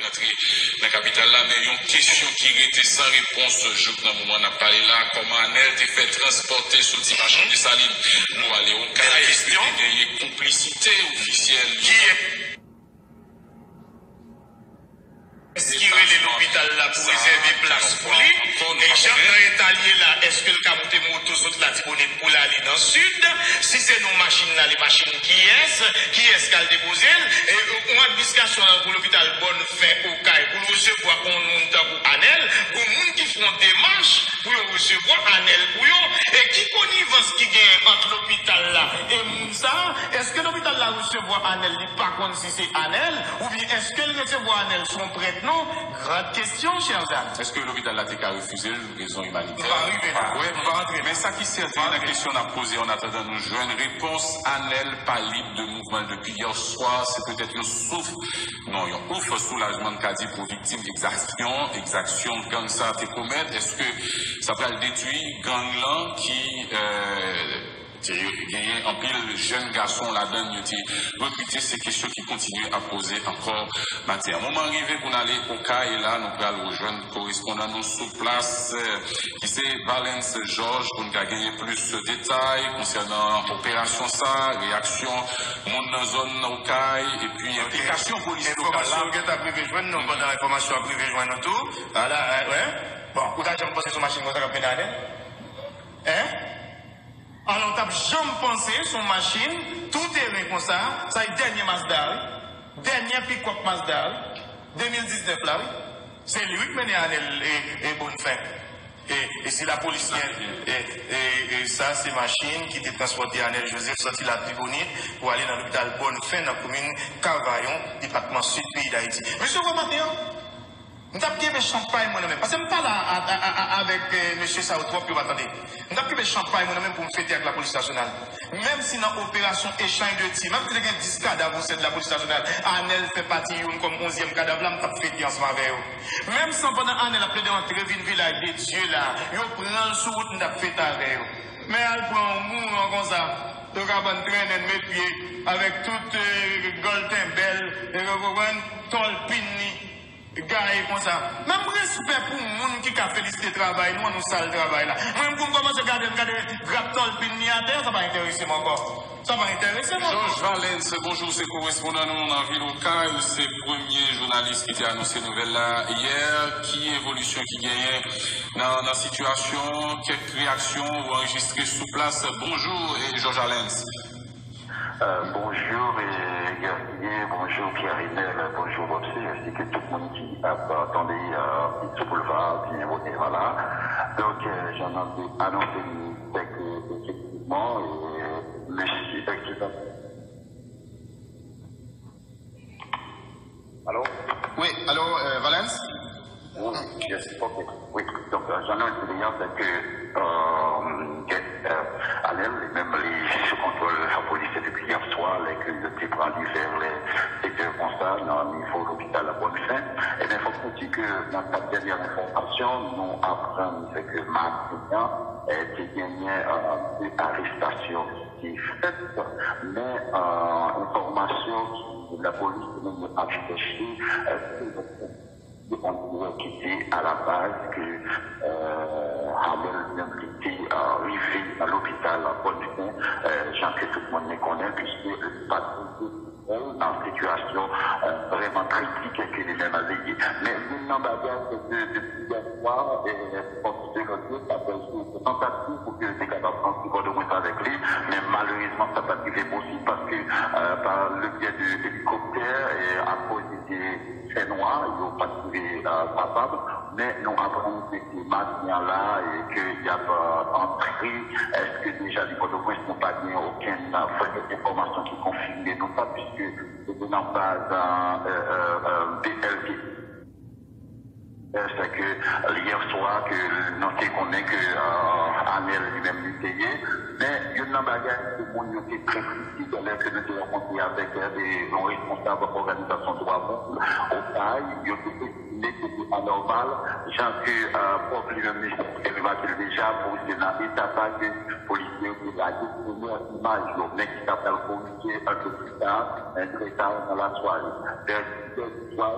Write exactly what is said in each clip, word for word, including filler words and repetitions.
rantre nan kapital la, men yon kesyon ki rete san repons jouk nan moman n ap pale la, kòman Anèl te fè transpòte soti machin Desalin pou ale Okay? Èske te genyen konplisite ofisyèl? Kiyès ki rele lopital la pou rezève plas pou li? E jan nan eta l ye la, èske l ka moute moto sot Latibonit pou l ale nan Sid? Si se nan machin l ale, machin kiyès? Kiyès k al depoze l? E yon administrasyon pou lopital Bòn Fen Okay pou l resevwa yon moun tankou Anèl, yon moun ki fè yon demach pou yo resevwa Anèl pou yo? E ki konivans ki genyen ant lopital la e moun sa a? Èske lopital la resevwa Anèl, li pa konn si se Anèl, oubyen èske l resevwa Anèl sou yon prèt non? Grande question, chers amis. Èske lopital la te ka refize l rezon imanitè? Nou pa rive la. Nou pa antre. Men sa ki sèten nan kesyon n ap poze, an atandan nou jwenn repons, Anèl pa lib de mouvman l depi yè swa, se petèt yon souf, non, yon ouf soulajman n ka di pou viktim egzaksyon, egzaksyon gang sa a te komèt. Èske sa pral detwi gang lan ki, euh, te genyen anpil jèn gason ladan l yo te rekrite? Se kesyon ki kontinye ap poze ankò maten an. Moman rive pou n ale Okay, e la nou pral rejwenn korespondan nou sou plas, eh, ki se Valens Georges, pou n ka genyen plis detay konsènan operasyon sa, reyaksyon moun nan zòn Okay, epi enplikasyon polis lokal la. Enfòmasyon yo gentan ap rive jwenn nou pandan enfòmasyon ap rive jwenn nou tou. Ala, eh, wè. Bon, ou ta janm panse se yon machin konsa k ap mennen Anèl? Hein? Alò, w t ap janm panse se yon machin tou teren konsa, sa e dènye Mazda, wi. Dènye pikòp Mazda, wi. De mil diznèf la, wi. Se li, wi, k mennen Anèl e, e Bòn Fen. E, e si lapolis gen, e, e, e sa se machin ki te transpòte Anèl Joseph sòti Latibonit pou ale nan lopital Bòn Fen nan komin Kavayon, depatman Sid peyi Dayiti. Mesye, w wè maten an, m t ap kenbe chanpay mwen nan men m, paske m pale a, a, a, a, avèk, eh, mesye sa yo twòp, yo pa tande. M t ap kenbe chanpay mwen nan men m pou m fete ak lapolis nasyonal. Menm si nan operasyon echanj de tir, menm si te gen dis kadav osè de lapolis nasyonal, Anèl fè pati youn kòm onzyèm kadav la, m t ap fete ansanm avè yo. Menm si pandan Anèl ap plede antre vin Vilaj de Dye la, yo pran l sou wout, m t ap fete avè yo. Men al pran yon mouran konsa, yo ka bann trennen met pye avèk tout, eh, gòl tenbèl, eh, yo konprann, tòl pin li. Gaye konsa. Menm respè pou moun ki ka felisite travay nou an, nou sal travay la. Mwen menm, pou m kòmanse gade, m gade grap tòl pin li atè, sa pa enterese m ankò. Sa pa enterese m ankò. Georges Valens, bonjou, se korespondan nou nan vil Okay. Ou se premye jounalis ki te anonse nouvèl la yè. Ki evolisyon ki genyen nan, nan sitiyasyon? Kèk reyaksyon ou anrejistre sou plas? Bonjou, eh, Georges Valens. Euh, bonjou, eh, Guerrier, bonjou, Pierre Renel, bonjou, Bobsy, ensi ke tout moun ki ap tande, euh, sou Boulevard, byen bonè, vwala. Donk, euh, jan nou te anonse li, se ke, efektivman, eh, mesye, efektivman, Alo? Wi, alo, euh, Valens? Wi, yes, ok. Wi, donk, euh, jan nou di li an, se ke, euh, Anèl, li menm, li sou kontwòl lapolis depi yè swa, lè ke yo te pran li vè lè sèt è konsa, nan nivo lopital Bòn Fen. Ebyen, fòk nou di ke nan kad dènye enfòmasyon, nou aprann se ke maten an, eh, te genyen, euh, de arestasyon ki fèt, men, euh, enfòmasyon ki lapolis li menm ap chèche, euh, se yon dirèk ki te alabaz ke, euh, Anèl li menm li te, euh, rive nan lopital Bòn Fen, euh, jan ke tout moun li konnen, piske li pa t nan sitiyasyon, euh, vrèman kritik ke li menm li ye. Men youn nan bagay se ke depi yè swa, eh, fòs de lòd yo t ap jwe tantativ pou ke yo te kapab antre Pòtoprens avèk li, men malerezman, sa pa t rive posib paske, euh, pa le byè de elikoptè, eh, akoz li te fè nwa, yo pa t rive, euh, kapab. Men nou aprann ke se maten an la, e ke y ap, euh, antre, èske deja li Pòtoprens, nou pa gen okenn, euh, vrè enfòmasyon ki konfime nou sa, piske se te nan baz, euh, euh, euh, B L T. Euh, se ke yè swa ke nou te konnen ke, euh, Anèl li menm li te ye, men youn Yon bagay ke moun yo te trè kritik lè ke nou te rankontre avèk yon responsab òganizasyon dwa moun Okay, yo te estime ke se anòmal, jan ke pwòp li menm li te remake l deja, pou se nan eta sa ke polisye yo te lage premyè imaj yo, men ki ta pral korije an tou pita, trè ta nan lasware. Vè dis è di swa,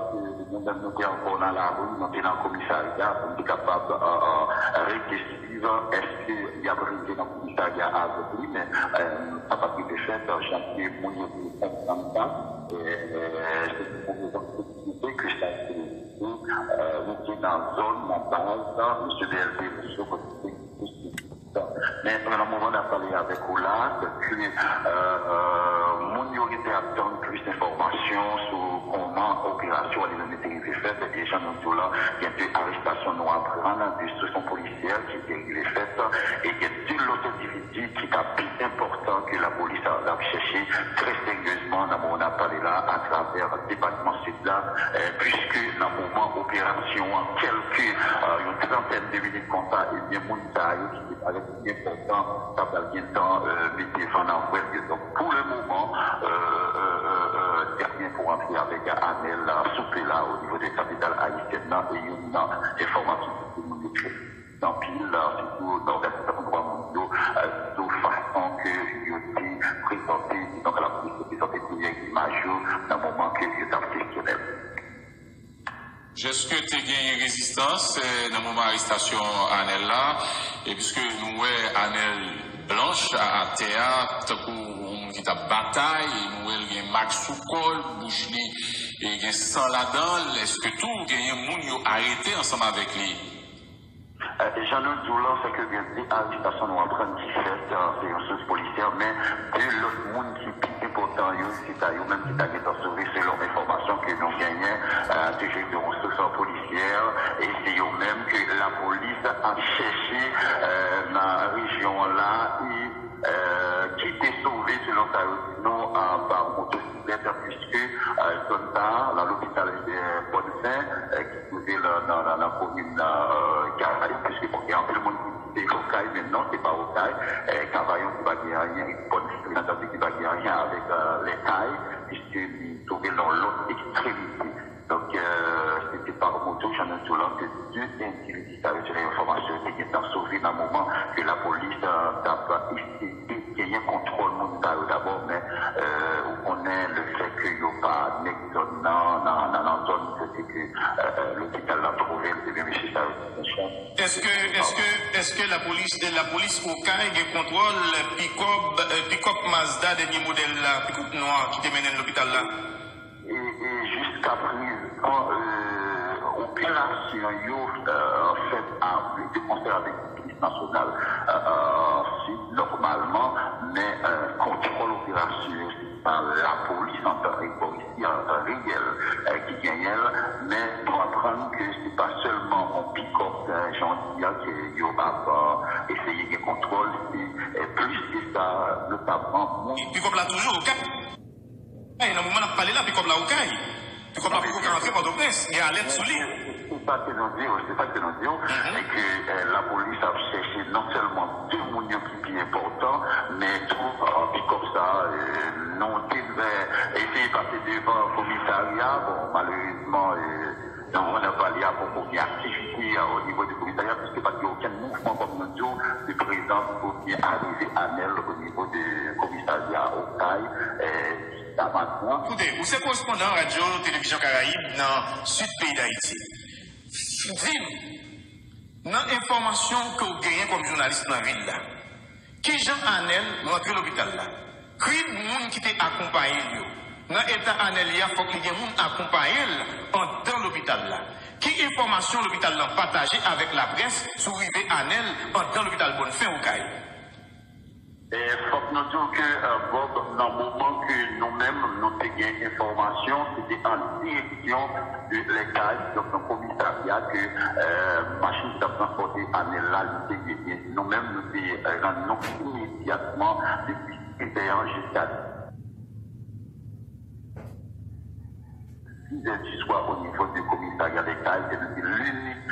nou menm nou te ankò nan lari, nou te nan komisarya pou nou te kapab rete swiv èske y ap rive nan komisarya avèk li, men sa pa t rive fèt, jan ke moun yo te konprann sa. Se pou rezon sekirite ke sa te rive. Nou te nan zòn, nan baz, mesye B L T yo, kote Men nan moman n ap pale avèk ou la, ke moun yo rete ap tann plis enfòmasyon sou kòman operasyon an li menm li te rive fèt. E jan nou di w la, gen de arestasyon nou aprann, de sou yon polisyè ki te rive fèt, e gen de lòt endividi ki ta pi enpòtan ke lapolis ap chèche trè seryezman nan moman n ap pale la atravè depatman Sid la, piske nan moman operasyon an, kèlke yon trantèn de minit konsa, ebyen, moun sa yo ki te parèt pi enpòtan, ta pral gentan mete van nan vwèl yo. Donk, pou le moman, y ap gen pou antre avèk Anèl sou pye la o nivo de kapital ayisyèn nan, e youn nan enfòmasyon ki moun yo fè anpil, sitou nan òganizasyon dwa moun yo, sou fason ke yo te prezante, kidonk lapolis te prezante premyè imaj yo nan moman ke yo t ap kesyone l. Èske te genyen rezistans nan moman arestasyon Anèl la? E piske nou wè Anèl blanch atè a, tankou yon moun ki t ap batay, e nou wè l gen mak sou kò l, bouch li gen san ladan l, èske tou genyen moun yo arete ansanm avèk li? Jan nou di w la, se ke gen de arestasyon nou aprann ki fèt, se yon sous polisyè, men de lòt moun ki pi enpòtan yo, se ta yo menm ki ta gentan sove selon enfòmasyon ke nou genyen, toujou de yon sous polisyè, e se yo menm ke lapolis ap chèche nan rejyon an la, e ki te sove selon sa yo di nou, pa motosiklèt, piske zòn sa a, nan lopital Bòn Fen, ki twouve l nan komin Kavayon, piske bon, gen anpil moun ki di se Okay, men non, se pa Okay. Kavayon ki pa gen anyen, Bòn Fen, nan Kavayon ki pa gen anyen avèk Lèkay, piske li twouve l nan lòt ekstremite. Donk, se te pa moto, jan nou di w la, ke de endividi sa yo, selon enfòmasyon yo te gentan sove nan moman ke lapolis t ap eseye genyen kontwòl moun sa yo dabò, men ou konnen lefètke yo pa nèg zòn nan, nan, nan, nan zòn kote ke lopital la twouve l, ebyen mesye sa yo te nan chan. Èske, èske, èske lapolis, lapolis Okay gen kontwòl pikòp, pikòp Mazda dènye modèl la, pikòp nwa ki te mennen l lopital la? E, e jiskaprezan, operasyon yo fèt avèk, de konsè avèk Polis Nasyonal Sid, nòmalman, men kontwòl operasyon yo, se pa lapolis antan, e bò isi, antan reyèl, ki genyen l, men nou aprann ke se pa sèlman yon pikòp, jan w di a, ke yo ap eseye gen kontwòl, se plis ke sa, notamman moun. Pikòp la toujou Okay. Nan moman n ap pale la, pikòp la Okay. Pikòp la poko ka rantre Pòtoprens, gen alèt sou li. Se sa ke nou di w, se sa ke nou di w, e ke lapolis ap chèche non sèlman de moun yo ki pi enpòtan, men tou pikòp sa, nou te eseye pase devan komisarya, bon, malerezman, nan moman n ap pale a, poko gen aktivite o nivo de komisarya, piske pa t gen okenn mouvman, kòm nou di w, de prezans oubyen arive Anèl o nivo de komisarya Okay. Koute, ou se korespondan Radyo Televizyon Karayib nan Sid peyi Dayiti. Di m, nan enfòmasyon ke w genyen kòm jounalis nan vil la, kijan Anèl rantre lopital la? Krid moun ki te akonpaye l yo, nan eta Anèl ye a, fòk li gen moun akonpaye l anndan lopital la. Ki enfòmasyon lopital lan pataje avèk laprès sou rive Anèl anndan lopital Bòn Fen Okay? Fòk nou di w ke, Bob, nan moman ke nou menm, nou te gen enfòmasyon, se te an direksyon de Lèkay, donk nan komisarya, ke machin ki t ap transpòte Anèl la, li te ye. Nou menm, nou te rann nou imedyatman depi sèt è an jiska sizè di swa o nivo de komisarya Lèkay, se nou te linik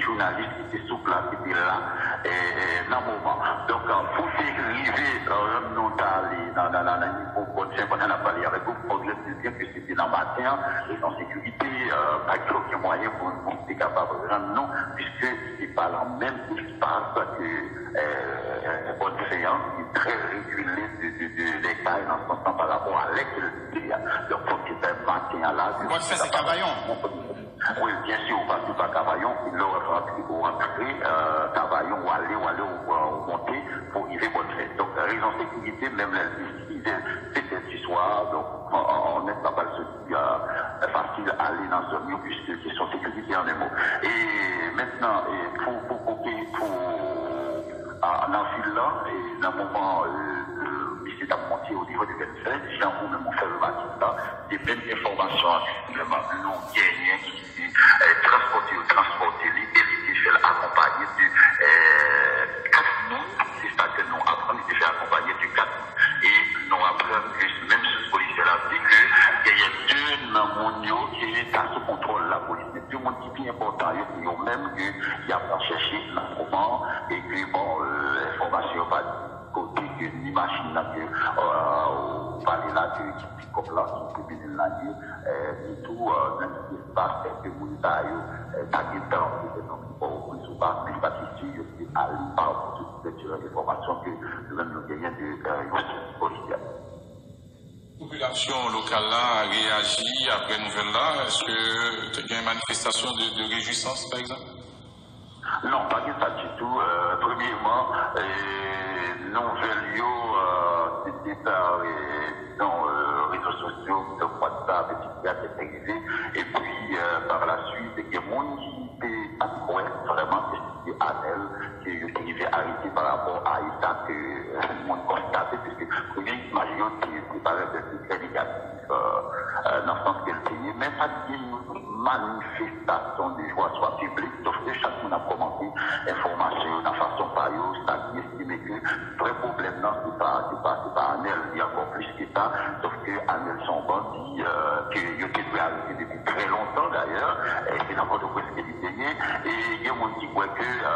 jounalis ki te sou plas, ki te la, e, e, nan moman. Donk, e, pou te rive, e, rann nou ta ale nan, nan, nan, nan nivo Bòn Sen pandan n ap pale avèk ou, fòk nou di byen ke se te nan maten an, rezon sekirite, e, pa gen okenn mwayen pou nou te kapab rann nou, piske se pa nan menm espas ke, e, Bòn Sen an, ki trè rekile de, de, de, de kay nan sans lan pa rapò a lè ke l te ye a. Donk, fòk se fè maten an la. Bòn Sen se Kavayon. Wi, byen si, ou pase pa Kavayon, lè w rantre, ou rantre, e, Kavayon, ou ale, ou ale, ou, ou monte pou rive Bòn Sen. Donk, rezon sekirite, menm lè l te sizè, sètè di swa, donk, an, an, an nèt pa pral soti, e, fasil ale nan zòn yo, piske kesyon sekirite an en mo. E mentnan, e, pou, pou, pou, pou, a, nan vil lan, e, nan moman, e, e, misye t ap monte o nivo de Bòn Sen, jan ou menm ou fè remake la, se menm enfòmasyon an ke nou genyen ki di, e, transpòte yo transpòte li e li te fè l akonpaye de, e, kat moun, se sa ke nou aprann, li te fè akonpaye de kat moun. E nou aprann ke menm sous polisyè la di ke genyen de nan moun yo ki ta sou kontwòl lapolis. Men de moun ki pi enpòtan yo, se yo menm ke y ap chèche nan moman e ke, bon, e, enfòmasyon yo pa di kote ke ni machin nan ke, e, ou pale la ke ki pikòp la ki te mennen l la ye, e, ni tou, e, nan ki espas ke moun sa yo, e, ta gentan petèt nan Pòtoprens ou pa, men sa ki si yo te ale pa pou tout lèt enfòmasyon ke nou menm nou genyen de, e, yon sous polisyè. Popilasyon lokal la reyaji apre nouvèl la. Èske te gen manifestasyon de, de rejwisans, pa egzanp? Non, pa gen sa ditou. E, premyèman, e, nouvèl yo, e, se te pa, e, dizon, e, rezo sosyo, tankou WhatsApp, etsetera, ke te rive. Epi, e, pa la swit, gen moun ki te pa t kwè vrèman ke se te Anèl ke yo te rive arete pa rapò a eta ke, e, moun konstate, piske premye imaj yo te, te parèt trè negatif, e, e, nan sans ke l te ye, men pa t gen yon manifestasyon de jwa swa piblik, sòf ke chak moun ap kòmante enfòmasyon yo nan fason pa yo, sa ki estime ke vrè pwoblèm nan, se pa, se pa, se pa Anèl, li ankò plis ke sa, sòf ke Anèl se yon bandi, e, ke yo te dwe arete depi trè lontan, dayè, e se nan Pòtoprens ke li te ye, e gen moun ki kwè ke, e,